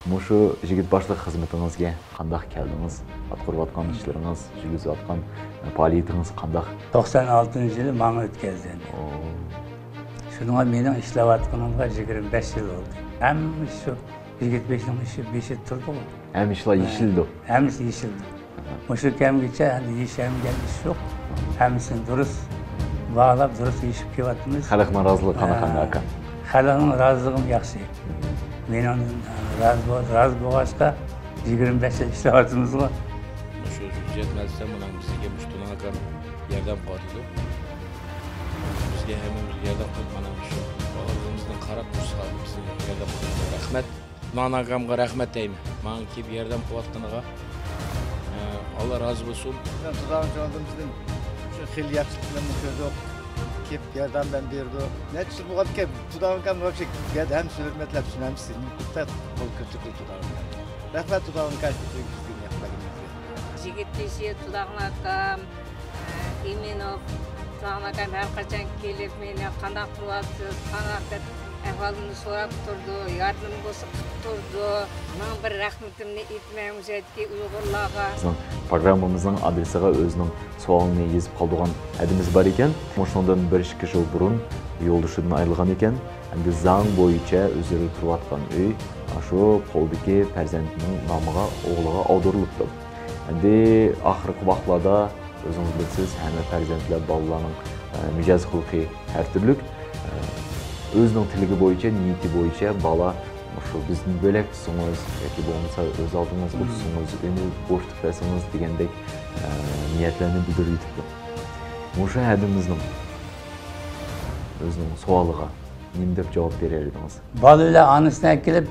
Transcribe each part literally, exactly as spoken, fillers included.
مۇشۇ يىگىت باشلىق خىزمىتىڭىزگە قانداق كەلدىڭىز؟ ئاتقۇرۇۋاتقان ئىشلىرىڭىز، يۈرگۈزۈۋاتقان پائالىيىتىڭىز قانداق؟ توقسان ئالتىنچى يىلى ماڭا ئۆتكەزدى. ئو. شۇنىڭغا مېنىڭ ئىشلەۋاتقىنىمغا يىگىرمە بەش يىل بولدى. ھەممە شۇ يىگىت بېشىنىڭ ئىشى بېشىدا تۇردىغۇ. ھەممە ئىشلار ھە، يېشىلدى. ھەممىسى يېشىلدى. مۇشۇ كەمگىچە ئەمدى يېشەلمىگەن ئىش يوق. ھەممىسىنى دۇرۇس باھالاپ، دۇرۇس يېشىپ كېلىۋاتىمىز. خەلقنىڭ رازىلىقى قانداق ئەمدى، ئاكا؟ خەلقنىڭ رازىلىقىمۇ ياخشى. مېنىڭ رازى بول-، رازى بولغاچقا يىگىرمە بەش يىل ئىشلەۋاتىمىزغۇ. مۇشۇ ھۆججەت مەسىلىسى مانا بىزگە مۇشۇ تۇناكام ياردەم قىلىۋاتىدۇ. بىزگە ھەممىمىزگە ياردەم قىلىپ، مانا مۇشۇ ئاغرىقىمىزنى قاراپ، مۇشۇ ساغلىقىمىزنى ياردەم قىلىدۇ. رەھمەت. تۇداغان ئاكامغا رەھمەت دەيمەن. ماڭا كېلىپ ياردەم قىلىۋاتقىنىغا، ئە، ئاللا رازى بولسۇن. بىزنىڭ تۇداغان ئاكامدىن بىزدىن شۇ خېلى ياخشىلىقلىرىنى كۆردۇق. كېلىپ ياردەم بەرىدۇ. نەچچە يىل بولغانكەن، تۇداغان ئاكام ۋاپشې بەردى ھەم سۆلمەتلەپ شۇنى ھەممىسى قول كۆتۈردى تۇداغان ئاكام. رەھمەت تۇداغان ئاكا، شۇ بۈگۈنكى كۈننى ياخشىلاپ. يىگىت بېشى تۇداغان ئاكام، ئىمىنوف، تۇداغان ئاكام ھەر قاچان كېلىپ مېنى قانداق تۇرۇۋاتىسىز، قانداق دەپ ئەھۋالىمنى سوراپ تۇرىدۇ، ياردىمى بولسا قىلىپ تۇرىدۇ. مىڭ بىر رەھمىتىمنى ئېيتىمەن مۇشۇ يەردىكى ئۇيغۇرلارغا. بىزنىڭ پروگراممىمىزنىڭ ئادرېسىغا ئۆزىنىڭ سوئالىنى يېزىپ قالىدىغان ھەدىمىز بار ئىكەن. مۇشۇنىڭدىن بىر ئىككى يىل بۇرۇن يولدىشىدىن ئايرىلغان ئىكەن. ئەمدى زاڭ بويىچە ئۆزلىرى تۇرۇۋاتقان ئۆي، شۇ قولدىكى پەرزەنتىنىڭ نامىغا، ئوغلىغا ئاغدۇرۇلۇپتۇ. ئەمدى ئاخىرقى ۋاقىتلاردا ئۆزىڭىز بىلىسىز، ھەممە پەرزەنتلەر، بالىلارنىڭ، ئە، مىجەز خۇلقى ھەر تۈرلۈك. ئە، ئۆزىنىڭ تىلىكى بويىچە، نىيىتى بويىچە بالا مۇشۇ بىزدىن بۆلەك تۇتسىڭىز ياكى بولمىسا ئۆز ئالدىڭىزغا تۇتسىڭىز، ئۆينى بوشىتىپ بەرسىڭىز دېگەندەك، ئە، نىيەتلەرنى بىلدۈرۈۋېتىپتۇ. مۇشۇ ھەدىمىزنىڭ ئۆزىنىڭ سوئالىغا نېمە دەپ جاۋاب بېرەر ئىدىڭىز؟ بالا بىلەن ئانىسىنى ئەكېلىپ،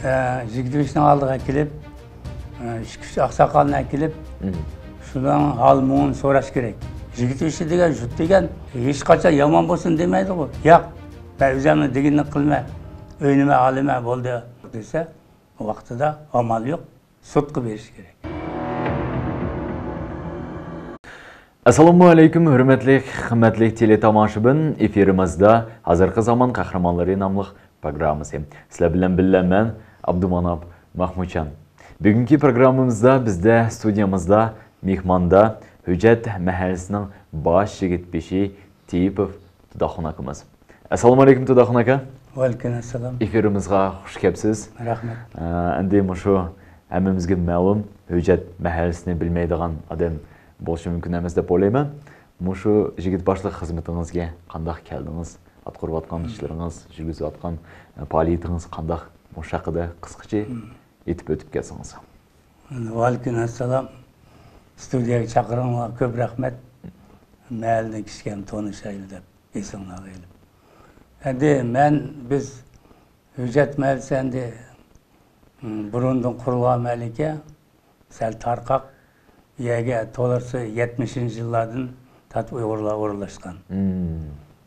ئە، يىگىت بېشىنىڭ ئالدىغا ئەكېلىپ، ئىككى-ئۈچ ئاقساقالنى ئەكېلىپ، شۇنىڭ ھال-مۇڭىنى سوراش كېرەك. يىگىت ئىشى دېگەن، جۇت دېگەن ھېچقاچان يامان بولسۇن دېمەيدىغۇ. ياق، مەن ئۆزۈمنىڭ دېگىنىنى قىلىمەن، ئۆينى مەن ئالىمەن، بولدى دېسە، ۋاقتىدا ئامال يوق، سوتقا بېرىش كېرەك. ئەسسالامۇ ئەلەيكۇم، ھۆرمەتلىك، قىممەتلىك تېلېتاماشىبىن، ئېفىرىمىزدا ھازىرقى زامان قەھرىمانلىرى ناملىق پروگراممىسى. سىلەر بىلەن بىللە مەن، ئابدۇماناپ ماخمۇتجان. بۈگۈنكى پروگراممىمىزدا بىزدە، ستۇدىيەمىزدا، مېھماندا ھۆججەت مەھەللىسىنىڭ باش يىگىت بېشى تېيىپوف تۇداخۇن ئاكىمىز. ئەسسالامۇ ئەلەيكۇم، تۇداخۇن ئاكا. ۋەئەلەيكۇم ئەسسالام. ئېفىرىمىزغا خۇش كەپسىز. رەھمەت. ئە، ئەمدى مۇشۇ ھەممىمىزگە مەلۇم، ھۆججەت مەھەللىسىنى بىلمەيدىغان ئادەم بولۇشى مۇمكىن ئەمەس دەپ ئويلايمەن. مۇشۇ يىگىت باشلىق خىزمىتىڭىزگە قانداق كەلدىڭىز؟ ئاتقۇرۇۋاتقان ئىشلىرىڭىز، يۈرگۈزۈۋاتقان، ئە، پائالىيىتىڭىز قانداق؟ مۇشۇ ھەققىدە قىسقىچە ئېيتىپ ئۆتۈپ كەتسىڭىز. ۋەئەلەيكۇم ئەسسالام. ستۇدىيەگە چاقىرغىنىڭلارغا كۆپ رەھمەت. مەھەللىدىن كىچىككىنە تونۇشايلى دەپ ئېسىڭلارغا ئېلىپ. ئەمدى مەن، بىز ھۆججەت مەھەللىسى ئەمدى، م، بۇرۇندىن قۇرۇلغان مەھەللىكەن، سەل تارقاق، بۇ يەرگە تولىسى يەتمىشىنچى يىللاردىن تارتىپ ئۇيغۇرلار ئورۇنلاشقان.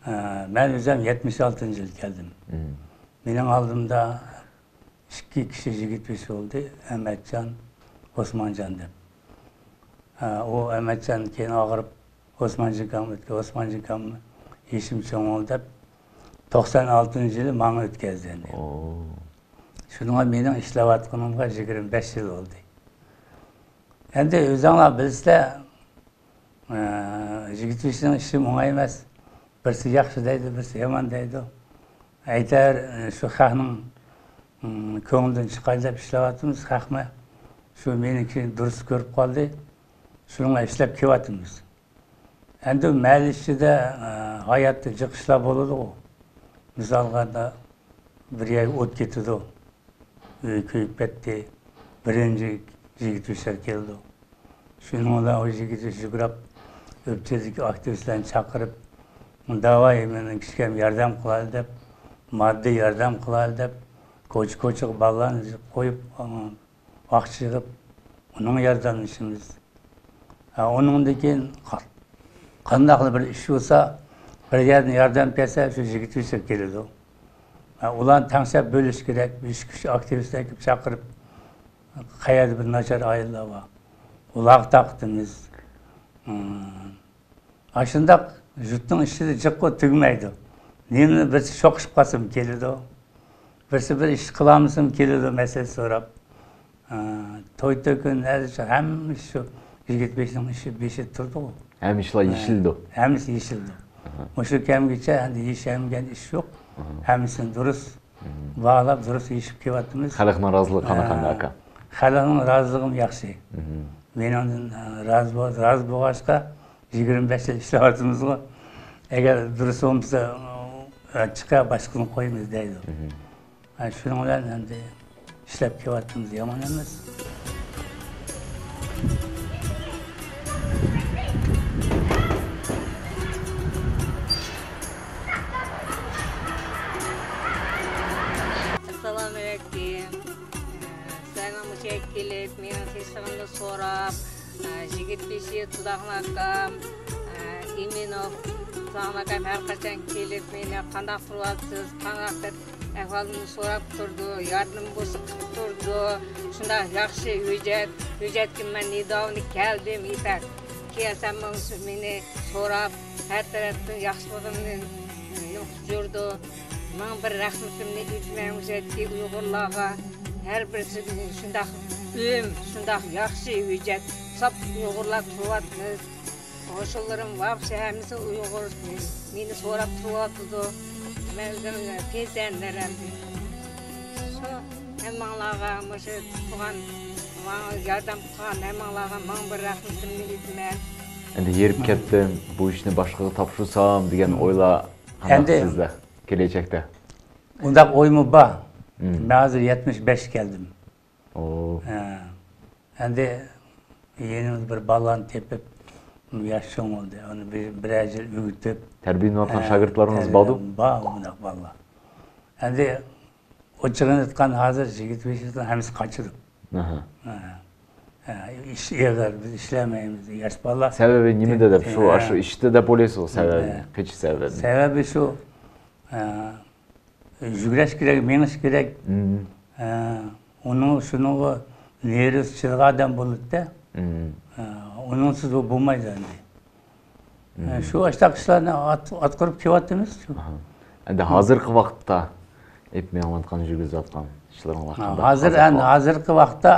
ئە، مەن ئۆزۈم يەتمىش ئالتىنچى يىل كەلدىم. مېنىڭ ئالدىمدا ئىككى كىشى يىگىت بېشى بولدى، ئەمەتجان، ئوسمانجان دەپ. ھە، ئۇ ئەمەتجان كېيىن ئاغرىپ، ئوسمانجان ئاكام ئۆتكەن، ئوسمانجان ئاكام يېشىم چوڭ بولدى دەپ، توقسان ئالتىنچى يىلى ماڭا ئۆتكەزدى ئەمدى. ئو. شۇنىڭغا مېنىڭ ئىشلەۋاتقىنىمغا يىگىرمە بەش يىل بولدى. ئەمدى ئۆزۈڭلار بىلىسىلەر، ئە، يىگىت بېشىنىڭ ئىشى ئوڭاي ئەمەس. بىرسى ياخشى دەيدۇ، بىرسى يامان دەيدۇ. ئەيتەر، شۇ خەقنىڭ، ئىم، كۆڭلىدىن چىقاي دەپ ئىشلەۋاتىمىز. خەقمۇ شۇ مېنىڭكىنى دۇرۇس كۆرۈپ قالدى. شۇنىڭغا ئىشلەپ كېلىۋاتىمىز. ئەمدى مەھەللە ئىچىدە، ئە، ھاياتتا جىق ئىشلار بولىدىغۇ. مىسالغا، بىر يەرگە ئوت كېتىدۇ. ئۆي كۆيۈپ كەتتى. بىرىنچى يىگىت بېشى كېلىدۇ. شۇنىڭ بىلەن ئۇ يىگىت بېشى يۈگۈرۈپ، ئۆپچىدىكى ئاكتىۋىستلارنى چاقىرىپ، داۋاي، مېنىڭ كىچىككىنە ياردەم قىلايلى دەپ، ماددىي ياردەم قىلايلى دەپ، كوچا-كوچىغا بالىلارنى قويۇپ، ئاقچا يىغىپ، ئۇنىڭغا ياردەملىشىمىز. ھە، ئۇنىڭدىن كېيىن قا-، قانداقلا بىر ئىش بولسا، بىر يەردىن ياردەم كەلسە، شۇ يىگىت بېشى كېلىدۇ. ھە، ئۇلارنى تەڭشەپ بۆلۈش كېرەك. ئۈچ كىشى ئاكتىۋىستلار كېلىپ چاقىرىپ، قەيەردە بىر ناچار ئائىلىلەر بار، ئۇلارغا تارقىتىمىز. ھىم. ئاشۇنداق يۇرتنىڭ ئىچىدە جىققۇ تۈگىمەيدۇ. نېمىنى بىرسى شوقۇشۇپ قالسىمۇ كېلىدۇ. بىرسى بىر ئىش قىلالمىسىمۇ كېلىدۇ، مەسىلە سوراپ. ئە، توي تۆكۈن، ھەممە ئىش شۇ يىگىت بېشىنىڭ ئىشى، بېشىدا تۇرىدىغۇ. ھەممە ئىشلار يېشىلىدۇ. ھەممىسى يېشىلىدۇ. ئاھا. مۇشۇ كەمگىچە ئەمدى يېشەلمىگەن ئىش يوق. ئاھا. ھەممىسىنى دۇرۇس باھالاپ، دۇرۇس يېشىپ كېلىۋاتىمىز. خەلقنىڭ رازىلىقى قانداق ئەمدى، ئاكا؟ خەلقنىڭ رازىلىقىمۇ ياخشى. مېنىڭدىن، ئە، رازى بول-، رازى بولغاچقا، يىگىرمە بەش يىل ئىشلەۋاتىمىزغۇ. ئەگەر دۇرۇس بولمىسا، ئە، چىقار، باشقىسىنى قويىمىز دەيدۇ. ھە، شۇنىڭ بىلەن ئەمدى ئىشلەپ كېلىۋاتىمىز، يامان ئەمەس. ئەسسالامۇئەلەيكۇم. سىلەرنىڭ مۇشۇ يەرگە كېلىپ، مېنىڭ تىنچلىقىمنى سوراپ، يىگىت بېشى تۇداقنى ئاكام، ئىمىنوف تۇداقنى ئاكام ھەر قاچان كېلىپ، مېنى قانداق تۇرۇۋاتىسىز، قانداق دەپ ئەھۋالىمنى سوراپ تۇرىدۇ، ياردىمى بولسا قىلىپ تۇرىدۇ. شۇنداق ياخشى ھۆججەت، ھۆججەتكە مەن نېداۋنى كەلدىم، يېتەر. كېلسەم مېنى سوراپ، ھەر تەرەپتىن ياخشىلىقىمنى يۇرىدۇ. مىڭ بىر رەھمىتىمنى ئېيتىمەن مۇشۇ يەردىكى ئۇيغۇرلارغا. ھەر بىرسى شۇنداق ئۆم، شۇنداق ياخشى ھۆججەت، ساپ ئۇيغۇرلار تۇرۇۋاتىمىز. قوشنىلىرىم بار، ھەممىسى ئۇيغۇر. مېنى سوراپ تۇرۇۋاتىدۇ. مەن ئۆزۈم پېنسىيونېر ئەمدى. شۇ ھەممىڭلارغا، مۇشۇ تۇغان، ماڭا ياردەم قىلغان ھەممىڭلارغا مىڭ بىر رەھمىتىمنى ئېيتىمەن. ئەمدى ھېرىپ كەتتىم، بۇ ئىشنى باشقىغا تاپشۇرسام دېگەن ئويلار قانداق سىزدە، كېلەچەكتە؟ ئۇنداق ئويمۇ بار. مەن ھازىر يەتمىش بەشكە كەلدىم. ئوو. ھە. ئەمدى يېنىمىزدا بىر بالىلارنى تېپىپ، ياش چوڭ بولدى. ئۇنى بىر، بىرەر يىل ئۆگىتىپ، تەربىيەلىنىۋاتقان شاگىرتلىرىڭىز باردۇ؟ بار، ئۇنداق بالىلار. ئەمدى ئوچۇقىنى ئېيتقان، ھازىر يىگىت بېشىدىن ھەممىسى قاچىدۇ. ئاھا. ھە. ھە، ئىش ئېغىر، بىز ئىشلەلمەيمىز، ياش بالىلار. سەۋەبى نېمىدە دەپ، شۇ، ئاشۇ ئىشتا دەپ ئويلايسىزغۇ سەۋەبىنى، قېچىش سەۋەبىنى؟ سەۋەبى شۇ، ھە، يۈگۈرۈش كېرەك، مېڭىش كېرەك. ئە، ئۇنىڭ، شۇنىڭغا نېرۋىسى چىدىغان ئادەم بولىدۇ-دە. ئە، ئۇنىڭسىز بۇ بولمايدۇ ئەمدى. ئە، شۇ ئاشتاق ئىشلارنى ئات-، ئاتقۇرۇپ كېلىۋاتىمىز شۇ. ئەمدى ھازىرقى ۋاقىتتا ئېلىپ مېڭىۋاتقان، يۈرگۈزۈۋاتقان ئىشلىرىڭلار قانداق؟ ھازىر، ھازىرقى ۋاقىتتا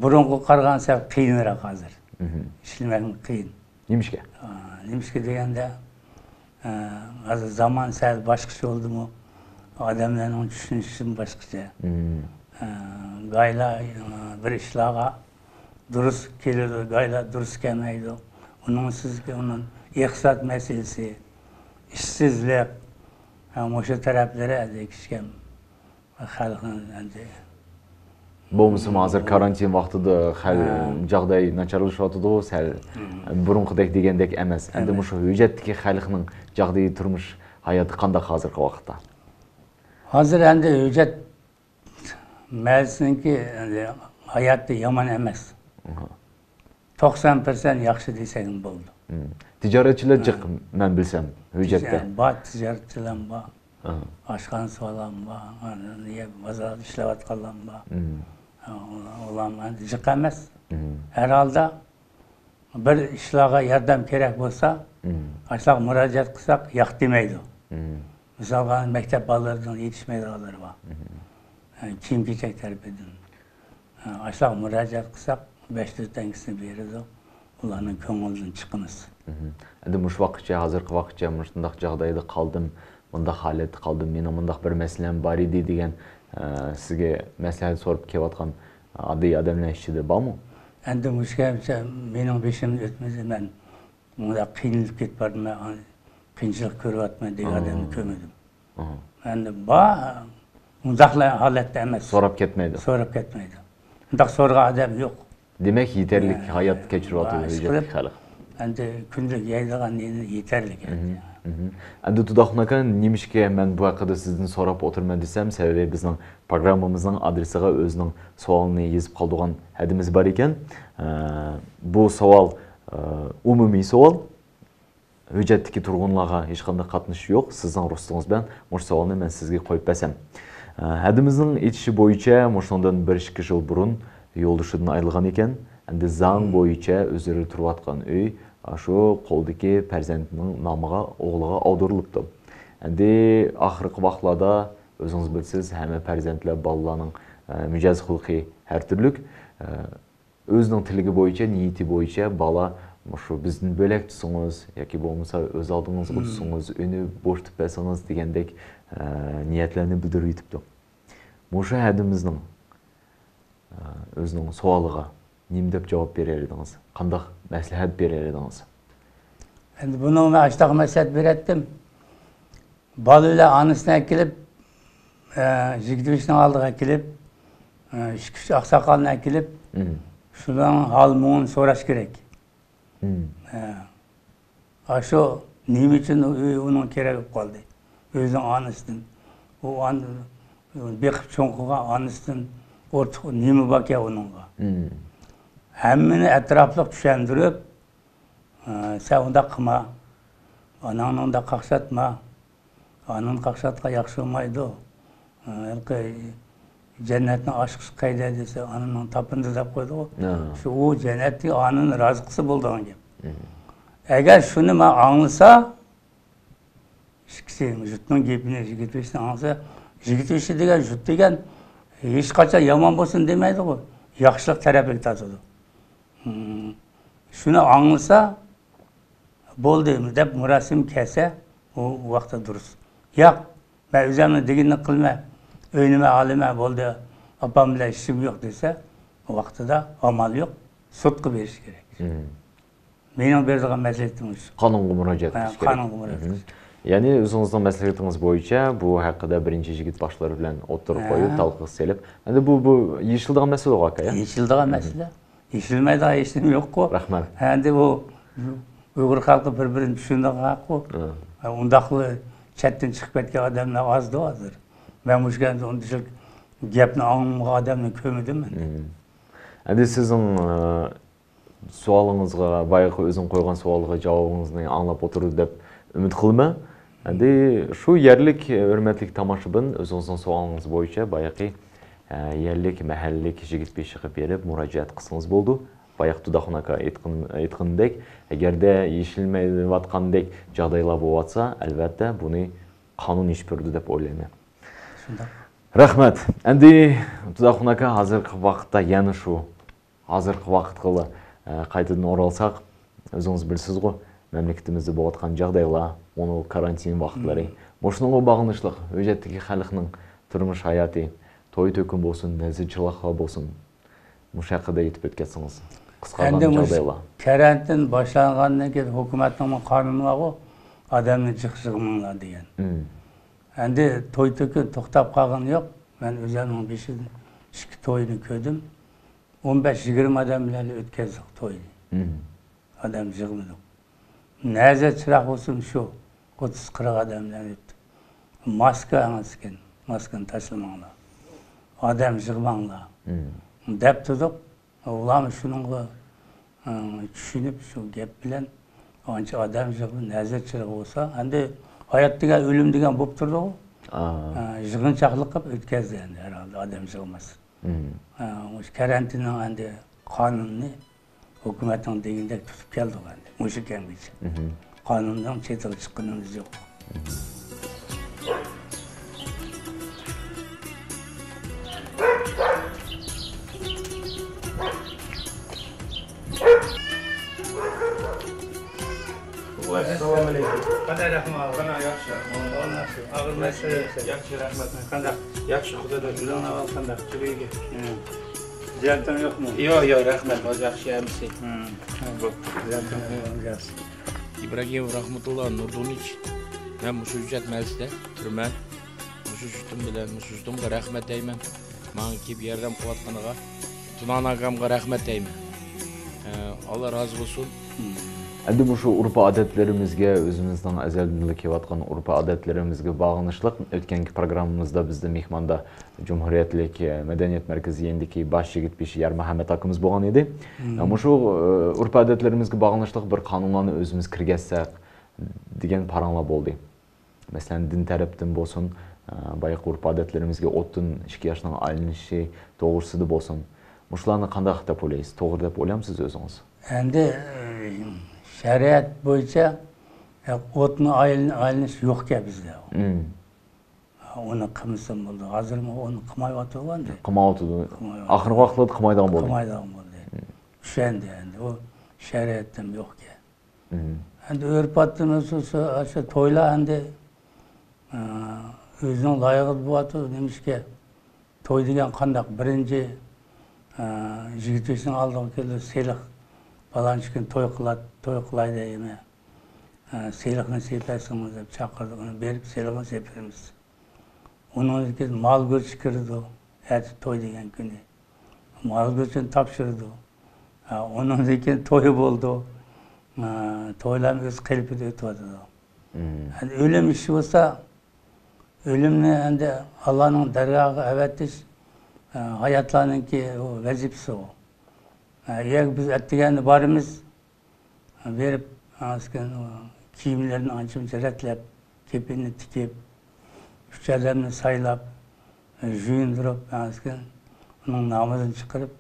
بۇرۇنقىغا قارىغاندا سەل قىيىنراق ھازىر. ئىشلىمەكمۇ قىيىن. نېمىشقا؟ ئا، نېمىشقا دېگەندە، ئا، ھازىر زامان سەل باشقىچە بولدىمۇ، ئادەملەرنىڭ چۈشىنىشىمۇ باشقىچە. ئا، گايلا، ئا، بىر ئىشلارغا دۇرۇس كېلىدۇ، گايلا دۇرۇس كەلمەيدۇ. ئۇنىڭ سىزگە ئۇنىڭ ئىقتىساد مەسىلىسى، ئىشسىزلىق، ھە، مۇشۇ تەرەپلىرى ھېچكىم خەلقنىڭ ئەمدى. بولمىسىمۇ ھازىر كارانتىن ۋاقتىدا خەل-، جاغداي ناچارلىشىۋاتىدۇ، سەل بۇرۇنقىدەك دېگەندەك ئەمەس. ئەمدى مۇشۇ ھۆججەتتىكى خەلقنىڭ جاغدىيى، تۇرمۇش ھاياتى قانداق ھازىرقى ۋاقىتتا؟ ھازىر ئەمدى ھۆججەت مەھەللىسىنىڭكى ئەمدى ھاياتى يامان ئەمەس. توقسان پىرسەنت ياخشى دېسەكمۇ بولىدۇ. تىجارەتچىلەر جىق، مەن بىلسەم، ھۆججەتتە. بار، تىجارەتچىلەرمۇ بار. ئاشخانىسى بولامۇ بار، بازاردا ئىشلەۋاتقانلارمۇ بار. ئۇلارمۇ ئەمدى جىق ئەمەس. ھەر ھالدا بىر ئىشلارغا ياردەم كېرەك بولسا، ئاشۇلارغا مۇراجىئەت قىلساق ياق دېمەيدۇ. مىسالغا، مەكتەپ بالىلىرىنىڭ يېتىشمەيدىغانلىرى بار. كىيىم-كېچەك تەرىپىدىن. ئاشۇلارغا مۇراجىئەت قىلساق، بەش تۆت تەڭگىسىنى بېرىدۇ. ئۇلارنىڭ كۆڭلىدىن چىقىمىز. ئەمدى مۇشۇ ۋاقىتقىچە، ھازىرقى ۋاقىتقىچە مۇشۇنداق جاغدايدا قالدىم، مۇنداق ھالەتتە قالدىم، مېنىڭ مۇنداق بىر مەسىلەم بار ئىدى دېگەن، ئە، سىزگە مەسلىھەت سوراپ كېلىۋاتقان ئاددىي ئادەملەر ئىچىدە بارمۇ؟ ئەمدى مۇشۇ گەپچە مېنىڭ بېشىمدىن ئۆتمىدى، مەن مۇنداق قىينىلىپ كېتىپ باردىم، مەن قىيىنچىلىق كۆرۈۋاتىمەن دېگەن ئادەمنى كۆرمىدىم. ئەمدى بار، ئۇنداقلا ھالەتتە ئەمەس. سوراپ كەتمەيدۇ. سوراپ كەتمەيدۇ. ئۇنداق سورىغان ئادەم يوق. دېمەك، يېتەرلىك ھايات كەچۈرۈۋاتىدۇ ھۆججەتلىك خەلق. ئەمدى كۈندىلىك يەيدىغان نېنى يېتەرلىك ئەمدى. ئەمدى تۇداخۇن ئاكا، نېمىشقا مەن بۇ ھەققىدە سىزدىن سوراپ ئولتۇرىمەن دېسەم، سەۋەبى بىزنىڭ پروگراممىمىزنىڭ ئادرېسىغا ئۆزىنىڭ سوئالىنى يېزىپ قالدۇرغان ھەدىمىز بار ئىكەن. ئە، بۇ سوئال، ئە، ئومۇمىي سوئال. ھۆججەتتىكى تۇرغۇنلارغا ھېچقانداق قاتنىشى يوق. سىزنىڭ رۇخسىتىڭىز بىلەن مۇشۇ سوئالنى مەن سىزگە قويۇپ بەرسەم. ئە، ھەدىمىزنىڭ ئېيتىشى بويىچە، مۇشۇنىڭدىن بىر ئىككى يىل بۇرۇن يولدىشىدىن ئايرىلغان ئىكەن. ئەمدى زاڭ بويىچە ئۆزلىرى تۇرۇۋاتقان ئۆي، ئاشۇ قولدىكى پەرزەنتىنىڭ نامىغا، ئوغلىغا ئاغدۇرۇلۇپتۇ. ئەمدى ئاخىرقى ۋاقىتلاردا ئۆزىڭىز بىلىسىز، ھەممە پەرزەنتلەر، بالىلارنىڭ، ئە، مىجەز خۇلقى ھەر تۈرلۈك. ئە، ئۆزىنىڭ تىلىكى بويىچە، نىيىتى بويىچە بالا مۇشۇ بىزدىن بۆلەك تۇتسىڭىز ياكى بولمىسا ئۆز ئالدىڭىزغا تۇتسىڭىز، ئۆينى بوشىتىپ بەرسىڭىز دېگەندەك، ئە، نىيەتلەرنى بىلدۈرۈۋېتىپتۇ. مۇشۇ ھەدىمىزنىڭ، ئە، ئۆزىنىڭ سوئالىغا نېمە دەپ جاۋاب بېرەر ئىدىڭىز؟ قانداق مەسلىھەت بېرەر ئىدىڭىز؟ ئەمدى بۇنىڭغا مەن ئاشۇنداق مەسلىھەت بېرەتتىم. بالا بىلەن ئانىسىنى ئەكېلىپ، ئە، يىگىت بېشىنىڭ ئالدىغا ئەكېلىپ، ئە، ئىككى-ئۈچ ئاقساقالنى ئەكېلىپ، مم. شۇلارنىڭ ھال-مۇڭىنى سوراش كېرەك. مم. ئە، ئاشۇ نېمە ئۈچۈن ئۆي ئۇنىڭ كېرەك بولۇپ قالدى؟ ئۆزىنىڭ ئانىسىدىن، ئۇ ئان-، بېقىپ چوڭ قىلغان ئانىسىدىن ئورتۇق نېمە باركەن ئۇنىڭغا؟ مم. ھەممىنى ئەتراپلىق چۈشەندۈرۈپ، ئە، سەن ئۇنداق قىلما، ئاناڭنى ئۇنداق قاقشاتما، ئانىنى قاقشاتقان ياخشى بولمايدۇ. ئە، ھېلىقى جەننەتنىڭ ئاچقۇچى قەيدە دېسە، ئانىنىڭ تاپىنىدا دەپ قويدىغۇ. ھە. شۇ ئۇ جەننەتتىكى ئانىنى رازى قىلسا بولىدىغان گەپ. مم. ئەگەر شۇنى مانا ئاڭلىسا، ئىككىسى جۇتنىڭ گېپىنى، يىگىت بېشىنى ئاڭلىسا، يىگىت بېشى دېگەن، جۇت دېگەن ھېچقاچان يامان بولسۇن دېمەيدىغۇ. ياخشىلىق تەرەپىگە تارتىدۇ. مم. شۇنى ئاڭلىسا، بولدى دەپ مۇراسىم كەلسە، ئۇ ۋاقىتتا دۇرۇس. ياق، مەن ئۆزۈمنىڭ دېگىنىنى قىلىمەن، ئۆينى مەن ئالىمەن، بولدى، ئاپام بىلەن ئىشىم يوق دېسە، ئۇ ۋاقتىدا ئامال يوق، سوتقا بېرىش كېرەك. مم. مېنىڭ بېرىدىغان مەسلىھەتىم شۇ. قانۇنغا مۇراجىئەت ھە، قىلىش كېرەك. قانۇنغا مۇراجىئەت مم. قىلىش. يەنى ئۆزىڭىزنىڭ مەسلىھىتىڭىز بويىچە بۇ ھەققىدە بىرىنچى يىگىت باشلىرى بىلەن ئوتتۇرىغا ھە. قويۇپ، تالقىغا سېلىپ، ئەمدى بۇ، بۇ يېشىلىدىغان مەسىلە ئۇ، ئاكا، يا؟ يېشىلىدىغان مم. مەسىلە. يېشىلمەيدىغان ھېچنېمە يوققۇ. رەھمەت. ئەمدى بۇ ئۇيغۇر خەلقى بىر-بىرىنى چۈشىنىدىغان خەلققۇ. ھە. ئۇنداقلا چەتتىن چىقىپ كەتكەن ئادەملەر ئازدۇ ھازىر. مەن مۇشۇ كەنتتە ئۇنداق گەپنى ئاڭلىمىغان ئادەمنى كۆرمىدىم مەن. مم. ئەمدى سىزنىڭ، ئە، سوئالىڭىزغا، بايىقى ئۆزۈڭ قويغان سوئالغا جاۋابىڭىزنى ئاڭلاپ ئولتۇردى دەپ ئۈمىد قىلىمەن. ئەمدى شۇ يەرلىك، ھۆرمەتلىك تاماشىبىن، ئۆزىڭىزنىڭ سوئالىڭىز بويىچە بايىقى، ئە، يەرلىك، مەھەللىلىك يىگىت بېشىغا بېرىپ مۇراجىئەت قىلسىڭىز بولىدۇ. بايىقى تۇداخۇن ئاكا ئېيتقىن-، ئېيتقىنىدەك، ئەگەردە يېشىلمەيۋاتقاندەك جاغدايلار بولۇۋاتسا، ئەلۋەتتە بۇنى قانۇن يېشىپ بېرىدۇ دەپ ئويلايمەن. شۇنداق. رەھمەت. ئەمدى تۇداخۇن ئاكا، ھازىرقى ۋاقىتتا يەنە شۇ ھازىرقى ۋاقىتقىلا، ئە، قايتىدىن ئورالساق، ئۆزىڭىز بىلىسىزغۇ، مەملىكىتىمىزدە بولۇۋاتقان جاغدايلار، ئۇنىڭ كارانتىن ۋاقىتلىرى. مم. مۇشۇنىڭغا باغلىنىشلىق، ھۆججەتتىكى خەلقنىڭ تۇرمۇش ھاياتى، توي-تۆكۈن بولسۇن، نەزىر-چىراغلار بولسۇن، مۇشۇ ھەققىدە ئېيتىپ ئۆتكەنسىڭىز. قىسقارغان ئەمدى مۇشۇ جاغدايلار. كارانتىن باشلانغاندىن كېيىن ھۆكۈمەتنىڭ قانۇنى بارغۇ، ئادەمنى جىق يىغماڭلار دېگەن. مم. ئەمدى توي-تۆكۈن توختاپ قالغىنى يوق. مەن ئۆزۈمنىڭ بېشىدىن ئىككى توينى كۆردۈم. ئون بەش يىگىرمە ئادەم بىلەن ئۆتكەزدۇق توينى. مم. ئادەم يىغمىدۇق. نەزىر چىراغ بولسۇن شۇ، ئوتتۇز قىرىق ئادەم بىلەن ئۆتتى. ماسكا ئەڭ ئەسكەن، ماسكىنى تاشلىماڭلار. ئادەم يىغماڭلار. مم. دەپ تۇردۇق. ئۇلارمۇ شۇنىڭغا، ئە، چۈشىنىپ، شۇ گەپ بىلەن ئانچە ئادەم يىغىپ، نەزىر چىراغ بولسا، ئەمدى ھايات دېگەن، ئۆلۈم دېگەن بولۇپ تۇرىدۇ. ئا. ئە، يىغىنچاقلىق قىلىپ ئۆتكەزدى ئەمدى، ھەرھالدا ئادەم يىغماس. مم. ئە، مۇشۇ كارانتىننىڭ ئەمدى قانۇنىنى ھۆكۈمەتنىڭ دېگىنىدەك تۇتۇپ كەلدۇق ئەمدى، مۇشۇ كەمگىچە. مم. قانۇندىن چېتىغا چىققىنىمىز يوق. ئەسسالامۇ ئەلەيكۇم. قانداق ئەھۋال؟ قانداق، ياخشى. ئاغرىمايسىز. ياخشى، رەھمەت. قانداق؟ ياخشى، خۇدا بەرسە. ئۆزۈڭ ئەھۋال قانداق؟ تۈگىگە. زىيارىتىڭ يوقمۇ؟ يوق، يوق، رەھمەت. ھازىر ياخشى ھەممىسى. ھە، بوپتۇ. زىيارىتىڭ يوق، ياخشى. ئىبراگىموف راھمەتۇللا نۇردۇنىچ، مەن مۇشۇ ھۆججەت مەسىلىسىدە تۇرىمەن. مۇشۇ جۇتۇم بىلەن، مۇشۇ جۇتۇمغا رەھمەت دەيمەن. ماڭا كېلىپ ياردەم قىلىۋاتقىنىغا، تۇنان ئاكامغا رەھمەت دەيمەن. ئە، ئاللا رازى بولسۇن. ئەمدى مۇشۇ ئۇرپ-ئادەتلىرىمىزگە، ئۆزىمىزنىڭ ئەزەلدىنلا كېلىۋاتقان ئۇرپ-ئادەتلىرىمىزگە باغلىنىشلىق، ئۆتكەنكى پروگراممىمىزدا بىزدە مېھماندا جۇمھۇرىيەتلىك، ئە، مەدەنىيەت مەركىزى يېنىدىكى باش يىگىت بېشى يارمۇھەممەت ئاكىمىز بولغان ئىدى. مم. ئە، مۇشۇ، ئە، ئۇرپ-ئادەتلىرىمىزگە باغلىنىشلىق بىر قانۇنلارنى ئۆزىمىز كىرگۈزسەك دېگەن پاراڭلار بولدى. مەسىلەن، دىن تەرەپتىن بولسۇن، ئە، بايىقى ئۇرپ-ئادەتلىرىمىزگە ئوتتىن ئىككى ياشنىڭ ئايلىنىشى توغرىسىدا بولسۇن، مۇشۇلارنى قانداق دەپ ئويلايسىز؟ توغرا دەپ ئويلامسىز ئۆزىڭىز؟ ئەمدى، ئە، شەرىئەت بويىچە، ئە، ئوتنى ئايلىن-، ئايلىنىش يوقكەن بىزدە. مم. ئۇنى قىلمىسام بولدى. ھازىرمۇ ئۇنى قىلمايۋاتىدۇ ئەمدى. قىلمايۋاتىدۇ. قىلمايۋاتىدۇ. ئاخىرقى ۋاقىتلاردا قىلمايدىغان بولدى. قىلمايدىغان بولدى. چۈشەندى ئەمدى. ئۇ شەرىئەتتىن يوقكەن. ئەمدى ئۆرپ-ئادىتىمىز شۇ، شۇ تويلار ئەمدى، ئە، ئۆزىنىڭ لايىقىدا بولۇۋاتىدۇ. نېمىشقا، توي دېگەن قانداق؟ بىرىنچى، ئە، يىگىت يېشىنىڭ ئالدىغا كېلىدۇ، سېلىق، پالانچى كۈنى توي قىلات-، توي قىلاي دەيمەن. ئە، سېلىقنى سېپەرسىڭىز دەپ چاقىرىدۇ. ئۇنى بېرىپ سېلىقنى سېپىرىمىز. ئۇنىڭدىن كېيىن مال گۆشى كىرىدۇ. ئەتە توي دېگەن كۈنى. مال گۆشىنى تاپشۇرىدۇ. ھە، ئۇنىڭدىن كېيىن توي بولىدۇ. ھە، تويلارمۇ ئۆز قېلىپىدا ئۆتۈۋاتىدۇ. ئەمدى ئۆلۈم ئىشى بولسا، ئۆلۈمنى ئەمدى ئاللانىڭ دەرگاھىغا ئەۋەتىش، ھە، ھاياتلارنىڭكى ئۇ ۋەزىپىسى ئۇ. ھە، ئەگەر بىز ئەتىگەندە بارىمىز، بېرىپ، ئانىسىكىن كىيىملىرىنى ئانچە-مۇنچە رەتلەپ، كېپىنىنى تىكىپ، ئۈچ ئادەمنى سايلاپ، يۇيۇندۇرۇپ، ئانىسىكىن ئۇنىڭ نامىزىنى چىقىرىپ،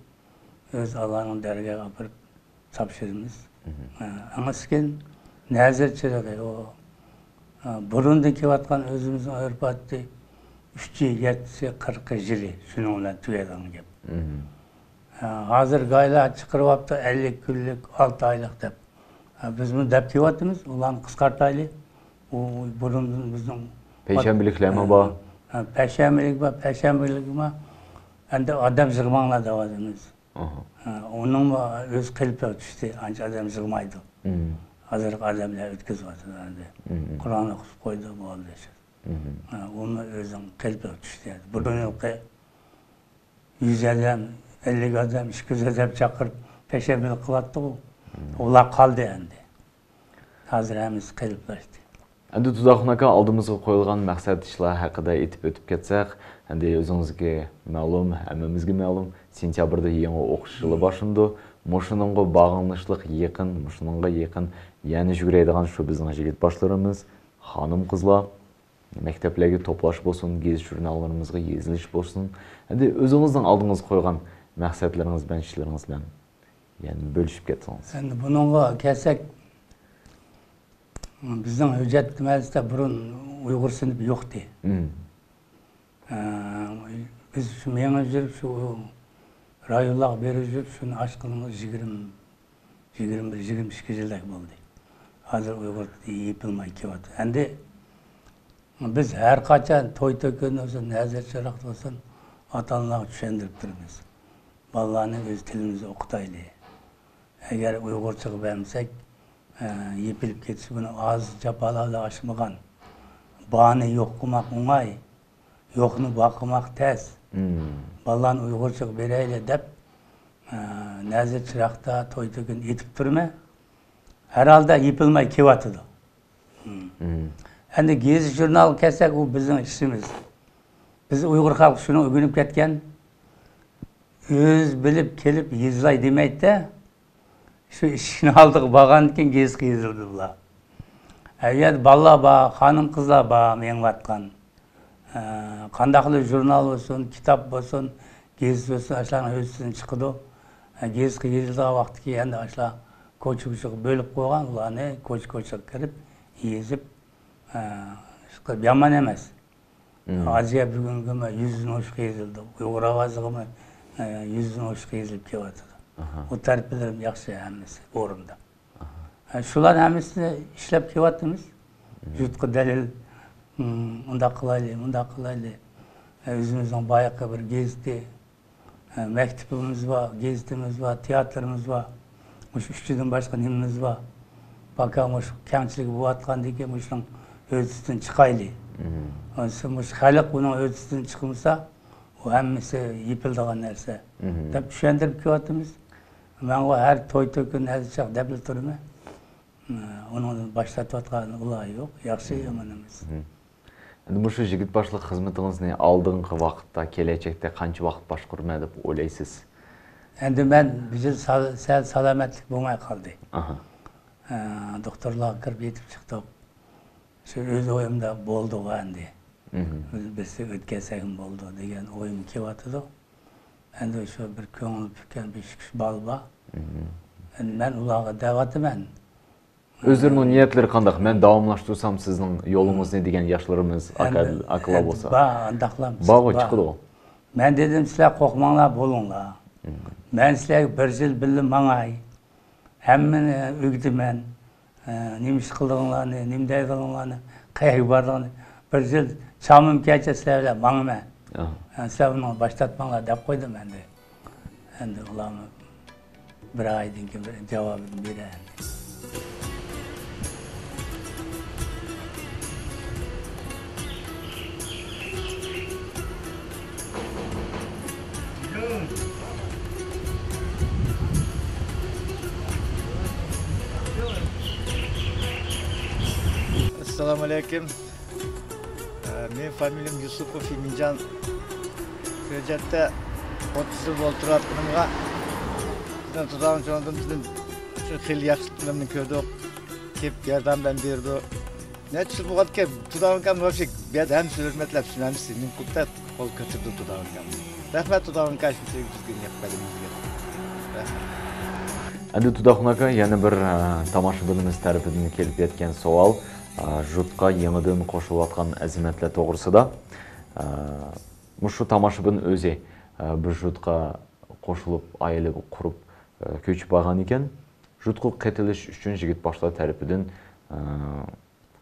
ئۆز ئاللانىڭ دەرگاھىغا ئاپىرىپ تاپشۇرىمىز. ئانىسىكىن نەزىر چىرىغى، ئۇ بۇرۇندىن كېلىۋاتقان ئۆزىمىزنىڭ ئۆرپ-ئادىتى، ئۈچى، يەتتىسى، قىرىقى، يىلى، شۇنىڭ بىلەن تۈگەيدىغان گەپ. ھە، ھازىر گايلار چىقىرىۋاپتۇ، ئەللىك كۈنلۈك، ئالتە ئايلىق دەپ. ھە، بىزمۇ دەپ كېلىۋاتىمىز، ئۇلارنى قىسقارتايلى. ئۇ بۇرۇندىن بىزنىڭ پەيشەنبىلىكلەرمۇ بار. پەيشەنبىلىك بار، پەيشەنبىلىكمۇ. ئەمدى ئادەم يىغماڭلار دەۋاتىمىز. ھە، ئۇنىڭمۇ ئۆز قېلىپىغا چۈشتى، ئانچە ئادەم يىغمايدۇ. ھازىرقى ئادەملەر ئۆتكۈزۈۋاتىدۇ ئەمدى. قۇرئان ئوقۇتۇپ قويدى، بولدى. ھە، ئۇمۇ ئۆزىنىڭ قېلىپىغا چۈشتى. بۇرۇنقى يۈز ئادەم، ئەللىك ئادەم، ئىككى يۈز ئادەم چاقىرىپ پەيشەنبىلىك قىلاتتىغۇ. ئۇلار قالدى ئەمدى. ھازىر ھەممىسى قېلىپلاشتى. ئەمدى تۇداخۇن ئاكا، ئالدىمىزغا قويۇلغان مەقسەت ئىشلار ھەققىدە ئېيتىپ ئۆتۈپ كەتسەك، ئەمدى ئۆزىڭىزگە مەلۇم، ھەممىمىزگە مەلۇم، سېنتيابىردا يېڭى ئوقۇش يىلى باشلىنىدۇ. مۇشۇنىڭغا باغلىنىشلىق يېقىن، مۇشۇنىڭغا يېقىن يەنە يۈگرەيدىغان شۇ بىزنىڭ يىگىت باشلىرىمىز، خانىم-قىزلار، مەكتەپلەرگە توپلاش بولسۇن، گېزىت-ژۇرناللىرىمىزغا يېزىلىش بولسۇن، ئەمدى ئۆزىڭىزنىڭ ئالدىڭىزغا قويغان مەقسەتلىرىڭىز بىلەن، ئىشلىرىڭىز بىلەن يەنە بۆلۈشۈپ كەتسىڭىز. ئەمدى بۇنىڭغا كەلسەك، بىزنىڭ ھۆججەت مەزىسىدە بۇرۇن ئۇيغۇر سىنىپى يوقتى. ئە، بىز شۇ مېڭىپ يۈرۈپ، شۇ رايونلارغا بېرىپ يۈرۈپ، شۇنى ئاچقىنىمىز يىگىرمە، يىگىرمە بىر، يىگىرمە ئىككى يىلدەك بولدى. ھازىر ئۇيغۇر تىلى يېپىلماي كېلىۋاتىدۇ. ئەمدى بىز ھەر قاچان توي-تۆكۈن بولسۇن، نەزىر-چىراغ بولسۇن، ئاتا-ئانىلارغا چۈشەندۈرۈپ تۇرىمىز. بالىلارنى ئۆز تىلىمىزدا ئوقۇتايلى. ئەگەر ئۇيغۇرچىغا بەرمىسەك، ئە، يېپىلىپ كېتىشى بۇنى ئاز جاپالار بىلەن ئاشمىغان. بارنى يوق قىلماق ئوڭاي، يوقنى بار قىلماق تەس. بالىلارنى ئۇيغۇرچىغا بېرەيلى دەپ، ئە، نەزىر-چىراغدا توي-تۆكۈن ئېيتىپ تۇرىمەن. ھەر ھالدا يېپىلماي كېلىۋاتىدۇ. ئەمدى گېزىت-ژۇرنالغا كەلسەك، ئۇ بىزنىڭ ئىشىمىز. بىز ئۇيغۇر خەلقى شۇنى ئۆگىنىپ كەتكەن. ئۆزى بىلىپ كېلىپ يېزىلاي دېمەيدۇ-دە. شۇ ئىشىكنىڭ ئالدىغا بارغاندىن كېيىن گېزىتكە يېزىلىدۇ بۇلار. ئە، ئۇ يەردە بالىلار بار، خانىم-قىزلار بار مېڭىۋاتقان. ئە، قانداقلا ژۇرنال بولسۇن، كىتاب بولسۇن، گېزىت بولسۇن، ئاشۇلارنىڭ ھۆددىسىدىن چىقىدۇ. ئە، گېزىتكە يېزىلىدىغان ۋاقتىكى ئەمدى ئاشۇلار كوچا-كوچىغا بۆلۈپ قويغان، ئۇلارنى كوچا-كوچىغا كىرىپ يېزىپ، ئە، ئىشقىلىپ يامان ئەمەس. ئازىيا بۈگۈنگىمۇ يۈزدىن ئوشۇق يېزىلدى. ئۇيغۇر ئاۋازىغىمۇ، ئە، يۈزدىن ئوشۇق يېزىلىپ كېلىۋاتىدۇ. ئۇ تەرىپلىرىمۇ ياخشى، ھەممىسى ئورنىدا. ھە، شۇلارنى ھەممىسىنى ئىشلەپ كېلىۋاتىمىز. يۇرتقا دەلىل، ئۇنداق قىلايلى، مۇنداق قىلايلى. ئۆزىمىزنىڭ بايىقى بىر گېزىتى، مەكتىپىمىز بار، گېزىتىمىز بار، تىياتىرىمىز بار. مۇشۇ ئۈچىدىن باشقا نېمىمىز بار؟ پاكا مۇشۇ كەڭچىلىك بولۇۋاتقاندىن كېيىن مۇشۇنىڭ ھۆددىسىدىن چىقايلى. مۇشۇ خەلق بۇنىڭ ھۆددىسىدىن چىقمىسا، ئۇ ھەممىسى يېپىلىدىغان نەرسە، دەپ چۈشەندۈرۈپ كېلىۋاتىمىز. مەنغۇ ھەر توي-تۆكۈن، ھەر چاغ دەپلا تۇرىمەن. ئۇنىڭدىن باش تارتىۋاتقان ئۇلار يوق. ياخشى، يامان ئەمەس. ئەمدى مۇشۇ يىگىت باشلىق خىزمىتىڭىزنى ئالدىنقى ۋاقىتتا، كېلەچەكتە قانچە ۋاقىت باشقۇرىمەن دەپ ئويلايسىز؟ ئەمدى مەن بىر يىل سال-، سەل سالامەتلىك بولماي قالدى. ئە، دوختۇرلارغا كىرىپ يېتىپ چىقتۇق. شۇ ئۆز ئويۇمدا بولدىغۇ ئەمدى. بىز بىرسى ئۆتكەزسەكمۇ بولىدۇ دېگەن ئويۇم كېلىۋاتىدۇ. ئەمدى شۇ بىر كۆڭۈل پۈككەن بىر ئىككى ئۈچ بالا بار. ئەمدى مەن ئۇلارغا دەۋاتىمەن. ئۆزلىرىنىڭ نىيەتلىرى قانداق؟ مەن داۋاملاشتۇرسام سىزنىڭ يولىڭىزنى دېگەن ياشلىرىمىز، ئاكا-، ئەمدى، ئاكىلار ئەمدى بولسا. بار، ئانداقلار بارغۇ، بار. چىقىدىغۇ. مەن دېدىم، سىلەر قورقماڭلار، بولۇڭلار. مم. مەن سىلەرگە بىر يىل بىللە ماڭاي. ھەممىنى ئۆگىتىمەن. ئە، نېمە ئىش قىلىدىغانلارنى، نېمە دەيدىغانلارنى، قەيەرگە بارىدىغاننى. بىر يىل چامىم كەلسە سىلەر بىلەن ماڭىمەن. ئاھا. ئە، سىلەر ئۇنى باش تارتماڭلار دەپ قويدۇم ئەمدى. ئەمدى ئۇلارمۇ بىر ئايدىن كېيىن بىر جاۋابىنى بېرەر. ئەسسالامۇ ئەلەيكۇم. ئە، مېنىڭ فامىلىيەم يۈسۈپوف ئىمىنجان. شۇ ھۆججەتتە ئوتتۇز يىل بولۇپ تۇرۇۋاتقىنىمغا، بىزنىڭ تۇداڭ چوڭدىن بىزدىن شۇ خېلى ياخشىلىقلىرىنى كۆردۇق. كېلىپ ياردەم بەم بېرىدۇ. نەچچە يىل بولغانكەن، تۇداڭ ئاكام ۋاپشە بۇ يەردە ھەممىسى ھۆرمەتلەپ، شۇنى ھەممىسى نېمە قىلىپ قول كۆتۈرىدۇ تۇداڭ ئاكام. رەھمەت تۇداڭ ئاكا، شۇنچىلىك بىزگە نېمە بەرگىنىڭىزگە. رەھمەت. ئەمدى تۇداخۇن ئاكا، يەنە بىر، ئە، تاماشىبىنىمىز تەرىپىدىن كېلىپ يەتكەن سوئال. ئە، ژۇتقا يېڭىدىن قوشۇلۇۋاتقان ئەزىمەتلەر توغرىسىدا. ئە، مۇشۇ تاماشىبىن ئۆزى، ئە، بىر ژۇتقا قوشۇلۇپ، ئائىلە قۇرۇپ، ئە، كۆچۈپ بارغان ئىكەن. ژۇتقا قېتىلىش ئۈچۈن يىگىت باشلار تەرىپىدىن، ئە،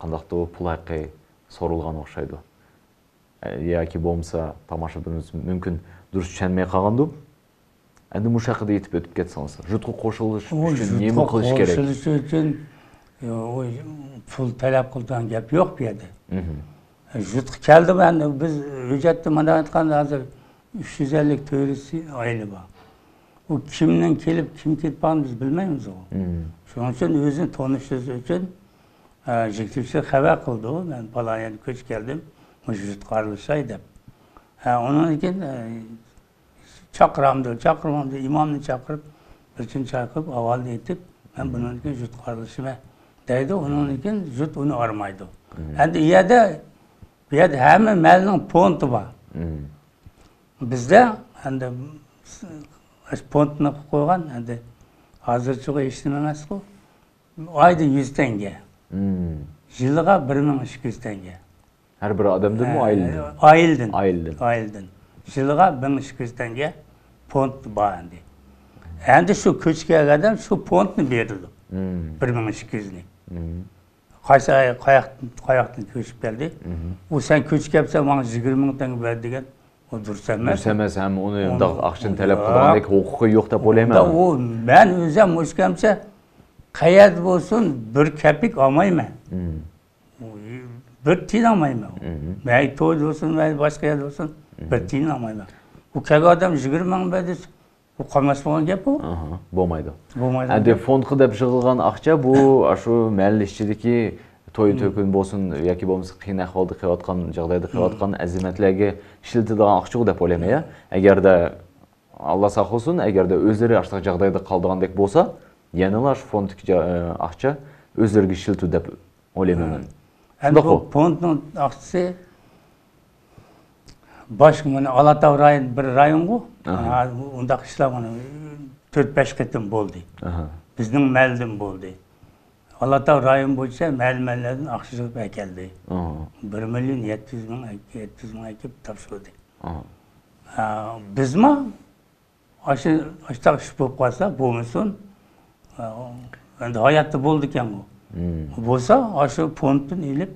قانداقتۇر پۇل ھەققى سورۇلغان ئوخشايدۇ. ئە، ياكى بولمىسا تاماشىبىنىمىز مۇمكىن دۇرۇس چۈشەنمەي قالغاندۇ. ئەمدى مۇشۇ ھەققىدە ئېيتىپ ئۆتۈپ كەتسىڭىز. ژۇتقا قوشۇلۇش ئۇ ئۈچۈن نېمە ژۇتقا قىلىش كېرەك؟ قوشۇلۇش ئۈچۈن، ئۇ پۇل تەلەپ قىلىدىغان گەپ يوق بۇ يەردە. مھم. ژۇتقا كەلدىمۇ، ئەمدى بىز ھۆججەتتە مانا ئېيتقاندا ھازىر ئۈچ يۈز ئەللىك تۆت يۈز ئائىلە بار. ئۇ كىمنىڭ كېلىپ، كىم كېتىپ قالغانلىقىنى بىز بىلمەيمىز ئۇ. مم. شۇنىڭ ئۈچۈن ئۆزىنى تونۇشتۇرۇش ئۈچۈن، ئە، يىگىت ئۈچۈن خەۋەر قىلدى ئۇ، مەن پالان يەردىن كۆچۈپ كەلدىم، مۇشۇ ژۇتقا ئارىلىشاي دەپ. ھە، ئۇنىڭدىن كېيىن، ئە، چاقىرامدۇ، چاقىرمامدۇ، ئىمامنى چاقىرىپ، بىر چىن چاي قىلىپ، ئەھۋالنى ئېيتىپ، مەن مم. بۇنىڭدىن كېيىن ژۇتقا ئارىلىشىمەن دەيدۇ، ئۇنىڭدىن كېيىن ژۇت ئۇنى ئارىمايدۇ. مم. ئەمدى ئۇ يەردە، بۇ يەردە ھەممە مەھەللىنىڭ پونتى بار. مم. بىزدە ئەمدى ئاشۇ پونتنى قىلىپ قويغان، ئەمدى ھازىرچىغۇ ھېچنېمە ئەمەسقۇ. ئايدا يۈز تەڭگە. مم. يىلىغا بىر مىڭ ئىككى يۈز تەڭگە. ھەر بىر ئادەمدىنمۇ، ئە، ئائىلىدىن؟ ئائىلىدىن. ئائىلىدىن. ئائىلىدىن. يىلىغا بىر مىڭ ئىككى يۈز تەڭگە پونت بار ئەمدى. ئەمدى شۇ كۆچۈپ كەلگەن ئادەم شۇ پونتنى بېرىدۇ. مم. بىر مىڭ ئىككى يۈزنى. مم. قايسى ئاي-، قاياق-، قاياقتىن كۆچۈپ كەلدى؟ مم. ئۇ سەن كۆچۈپ كەلسەڭ ماڭا يىگىرمە مىڭ تەڭگە بەر دېگەن، ئۇ دۇرۇس ئەمەس. دۇرۇس ئەمەس، ھەم ئۇنى ئۇنداق ئاقچىنى تەلەپ قىلىدىغاندەك ھوقۇقى يوق دەپ ئويلايمەن. ئۇ، مەن ئۆزۈم مۇشۇ كەمچە قەيەردە بولسۇن، بىر كەپىك ئالمايمەن. مم. بىر تىيىن ئالمايمەن. مم. مەيلى تويدا بولسۇن، مەيلى باشقا يەردە بولسۇن، بىر مم. تىيىن ئالمايمەن. ئۇ كەلگەن ئادەم يىگىرمە مىڭ بەر دېسە، بۇ قاملاشمىغان گەپ بۇ. ئاھا، بولمايدۇ. بولمايدۇ. ئەمدى فوندقا دەپ يىغىلغان ئاقچا بۇ، ئاشۇ مەھەللە ئىچىدىكى توي مم. تۆكۈن بولسۇن ياكى بولمىسا قىيىن ئەھۋالدا قېلىۋاتقان، جاغدايدا مم. قېلىۋاتقان ئەزىمەتلەرگە ئىشلىتىدىغان ئاقچىغۇ دەپ ئويلايمەن، يا. ئەگەردە، ئاللا ساقلىسۇن، ئەگەردە ئۆزلىرى ئاشۇنداق جاغدايدا قالىدىغاندەك بولسا، يەنىلا شۇ فوندتىكى جا-، ئاقچا ئۆزلىرىگە ئىشلىتىدۇ دەپ ئويلايمەن مەن. ئەمدى شۇنداققۇ؟ بۇ فوندنىڭ ئاقچىسى باشقا مانا ئالاتاغ رايون بىر رايونغۇ. ئاھا. ھا، ئۇنداق ئىشلار مانا تۆت بەش قېتىم بولدى. ئاھا. بىزنىڭ مەھەللىدىن بولدى. ئالاتاغ رايون بويىچە مەھەللە-مەھەللىدىن ئاقچا يىغىپ ئەكەلدى. ئاھا. بىر مىليون يەتتە يۈز مىڭ، يەتتە يۈز مىڭ ئەكىپ تاپشۇردى. ئاھا. ھا، بىزمۇ ئاشۇ، ئاشۇنداق ئىش بولۇپ قالسا بولمىسۇن. ئەمدى ھاياتتا بولىدىكەنغۇ. مم. بولسا ئاشۇ فوندتىن ئېلىپ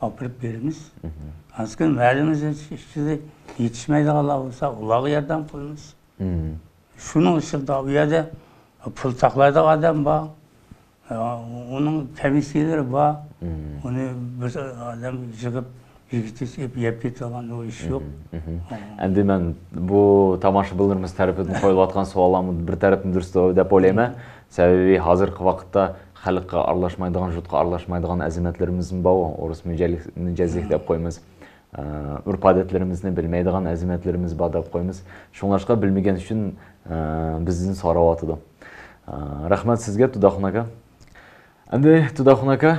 ئاپىرىپ بېرىمىز. مم. ئاندىن كېيىن مەھەللىمىزنىڭ ئىچىدە يېتىشمەيدىغانلار بولسا ئۇلارغا ياردەم قىلىمىز. مم. شۇنىڭ ئىچىدە ئۇ يەردە پۇل ساقلايدىغان ئادەم بار. ئۇنىڭ كومىسسىيىلىرى بار. مم. ئۇنى بىر ئادەم يىغىپ، يىگىت ئېلىپ يەپ كېتىدىغان ئۇ ئىش يوق. مم. مم. ئەمدى مەن بۇ تاماشىبىنلىرىمىز تەرىپىدىن قويۇلۇۋاتقان سوئاللارمۇ بىر تەرەپتىن دۇرۇس دەپ ئويلايمەن. مم. سەۋەبى ھازىرقى ۋاقىتتا خەلققە ئارىلاشمايدىغان، ژۇتقا ئارىلاشمايدىغان ئەزىمەتلىرىمىزمۇ بار، ئورۇس مىجەزلىك، مىجەزلىك مم. دەپ قويىمىز. ئە، ئۇرپ-ئادەتلىرىمىزنى بىلمەيدىغان ئەزىمەتلىرىمىز بار دەپ قويىمىز. شۇڭلاشقا بىلمىگەن ئۈچۈن، ئە، بىزدىن سوراۋاتىدۇ. ئە، رەھمەت سىزگە، تۇداخۇن ئاكا. ئەمدى تۇداخۇن ئاكا،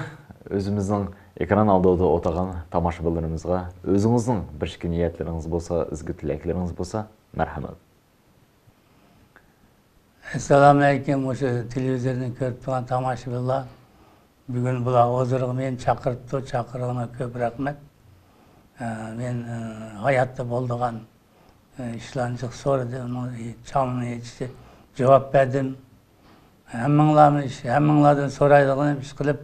ئۆزىمىزنىڭ ئېكران ئالدىدا ئولتۇرغان تاماشىبىنلىرىمىزغا ئۆزىڭىزنىڭ بىر ئىككى نىيەتلىرىڭىز بولسا، ئىزگى تىلەكلىرىڭىز بولسا، مەرھەمەت. ئەسسالامۇئەلەيكۇم، مۇشۇ تېلېۋىزوردىن كۆرۈپ تۇرغان تاماشىبىنلار. بۈگۈن بۇلار ھۇزۇرغا مېنى چاقىرىپتۇ، چاقىرغىنىغا كۆپ رەھمەت. ئە، مەن، ئە، ھاياتتا بولىدىغان، ئە، ئىشلارنى جىق سورىدى، ئۇنىڭ چاڭنىڭ ئېيتىشىچە جاۋاب بەردىم. ھەممىڭلارمۇ ئىش، ھەممىڭلاردىن سورايدىغىنىم ئىشقىلىپ،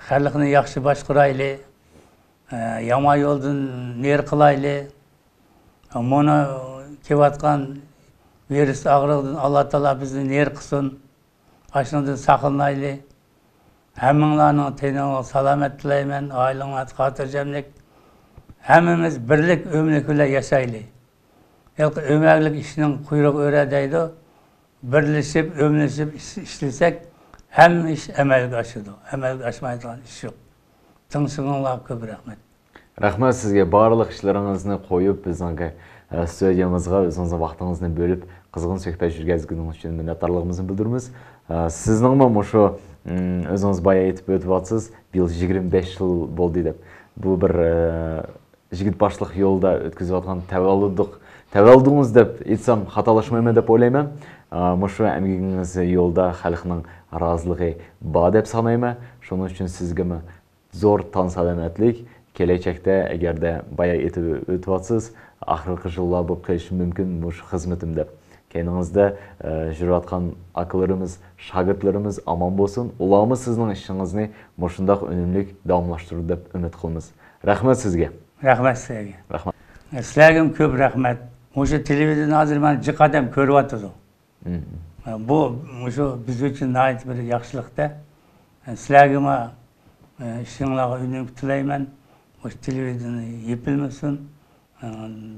خەلقنى ياخشى باشقۇرايلى، ئە، يامان يولدىن نېرى قىلايلى. مانا كېلىۋاتقان ۋىرۇس ئاغرىقىدىن ئاللا تائالا بىزنى نېرى قىلسۇن. ئاشۇنىڭدىن ساقلىنايلى. ھەممىڭلارنىڭ تېنىڭلارغا سالامەت تىلەيمەن، ئائىلىڭلارغا خاتىرجەملىك. ھەممىمىز بىرلىك، ئۆملۈك بىلەن ياشايلى. ھېلىقى ئۆمەكلىك ئىشنىڭ قۇيرۇقى ئۆرە دەيدۇ. بىرلىشىپ، ئۆملىشىپ ئىش-، ئىشلىسەك، ھەممە ئىش ئەمەلگە ئاشىدۇ. ئەمەلگە ئاشمايدىغان ئىش يوق. تىڭشىغىنىڭلارغا كۆپ رەھمەت. رەھمەت سىزگە، بارلىق ئىشلىرىڭىزنى قويۇپ، بىزنىڭ، ئە، ستۇدىيەمىزغا ئۆزىڭىزنىڭ ۋاقتىڭىزنى بۆلۈپ، قىزغىن سۆھبەت يۈرگۈزگىنىڭىز ئۈچۈن مىننەتدارلىقىمىزنى بىلدۈرىمىز. ئە، سىزنىڭمۇ مۇشۇ، ئىم، ئۆزىڭىز بايا ئېيتىپ ئۆتۈۋاتىسىز، بۇ يىل يىگىرمە بەش يىل بولدى دەپ. بۇ بىر، ئە، يىگىت باشلىق يولىدا ئۆتكۈزۈۋاتقان تەۋەللۇدۇق، تەۋەللۇدىڭىز دەپ ئېيتسام خاتالاشمايمەن دەپ ئويلايمەن. ئە، مۇشۇ ئەمگىكىڭىز يولىدا خەلقنىڭ رازىلىقى بار دەپ سانايمەن. شۇنىڭ ئۈچۈن سىزگىمۇ زور تان سالامەتلىك، كېلەچەكتە ئەگەردە بايا ئېيتىپ ئۆتۈۋاتىسىز، ئاخىرقى يىللار بولۇپ قېلىشى مۇمكىن مۇشۇ خىزمىتىم دەپ. كەينىڭىزدە، ئە، يۈرۈۋاتقان ئاكىلىرىمىز، شاگىرتلىرىمىز ئامان بولسۇن. ئۇلارمۇ سىزنىڭ ئىشىڭىزنى مۇشۇنداق ئۈنۈملۈك داۋاملاشتۇرىدۇ دەپ ئۈمىد قىلىمىز. رەھمەت سىزگە. رەھمەت سىزگە. رەھمەت. سىلەرگىمۇ كۆپ رەھمەت. مۇشۇ تېلېۋىزورنى ھازىر مانا جىق ئادەم كۆرۈۋاتىدۇ. مم. بۇ، مۇشۇ بىز ئۈچۈن ناھايىتى بىر ياخشىلىق-دە. سىلەرگىمۇ، ئىشىڭلارغا ئۈنۈم تىلەيمەن. مۇشۇ تېلېۋىزور يېپىلمىسۇن.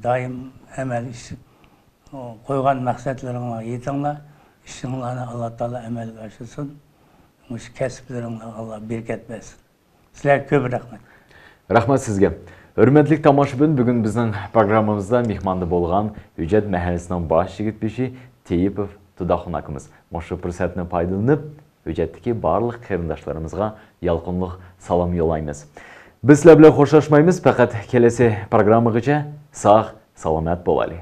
دائىم ئەمەل ئىش، قويغان مەقسەتلىرىڭلارغا يېتىڭلار. ئىشىڭلارنى ئاللا تائالا ئەمەلگە ئاشۇرسۇن. مۇشۇ كەسىپلىرىڭلارغا ئاللا بەرىكەت بەرسۇن. سىلەرگە كۆپ رەھمەت. رەھمەت سىزگە. ھۆرمەتلىك تاماشىبىن، بۈگۈن بىزنىڭ پروگراممىمىزدا مېھماندا بولغان ھۆججەت مەھەللىسىنىڭ باش يىگىت بېشى تېيىپوف تۇداخۇن ئاكىمىز. مۇشۇ پۇرسەتنى پايدىلىنىپ، ھۆججەتتىكى بارلىق قېرىنداشلىرىمىزغا يالقۇنلۇق سالام يوللايمىز. بىز سىلەر بىلەن خوشلاشمايمىز، پەقەت كېلەسى پروگراممىغىچە ساق، سالامەت بولايلى.